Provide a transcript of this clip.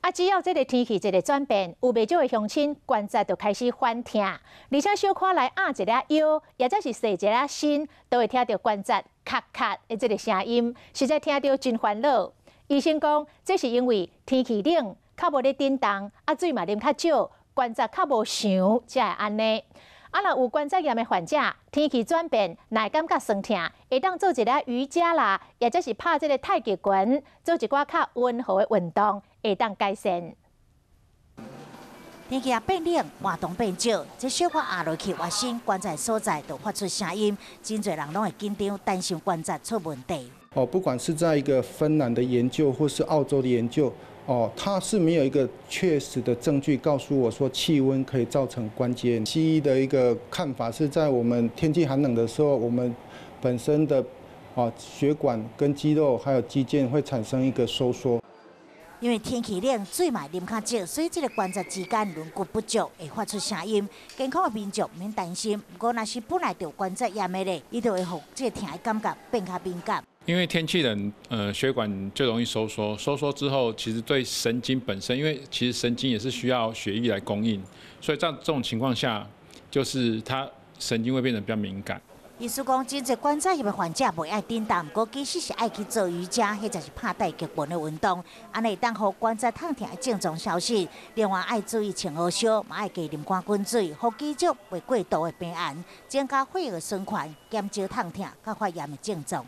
啊，只要這个天氣一个轉變，有袂少的鄉親關節就開始反疼，而且小可來壓一下腰，抑者是踅一下身，都會聽著關節咔咔的這个聲音，實在聽著真煩惱。醫生講，這是因為天氣冷，較無咧振動，啊水嘛啉較少，關節較無強，才會按呢。啊，若有關節炎的患者，天氣轉變，若會感覺痠疼，會當做一下瑜伽啦，抑者是拍這个太極拳，做一寡較溫和的運動，會當改善。天氣也變冷，活動變少，這小可壓落去熱身，關節所在就發出聲音，真濟人攏會緊張，擔心關節出問題。哦，不管是在一個芬蘭的研究，或是澳洲的研究，哦，它是沒有一個確實的證據告訴我說氣溫可以造成關節炎。西醫的一個看法是在我們天氣寒冷的時候，我們本身的血管跟肌肉還有肌腱會產生一個收縮。因為天氣冷，水嘛啉較少，所以這个關節之間軟骨不足，會發出聲音。健康的民眾毋免擔心，毋過若是本來就有關節炎的咧，伊就會予這个疼的感覺變較敏感。因為天氣冷，血管就容易收縮，收縮之後，其實對神經本身，因為其實神經也是需要血液來供應，所以在這種情況下，就是它神經會變得比較敏感。醫師講，真濟關節炎的患者袂愛振動，毋過其實是愛去做瑜伽，或者是拍太極拳的運動，按呢會當予關節痛疼的症狀消失。另外愛注意穿烏燒，嘛愛加啉趕滾水，予肌肉袂過度的貧寒，增加血液循環，減少痛疼佮發炎的症狀。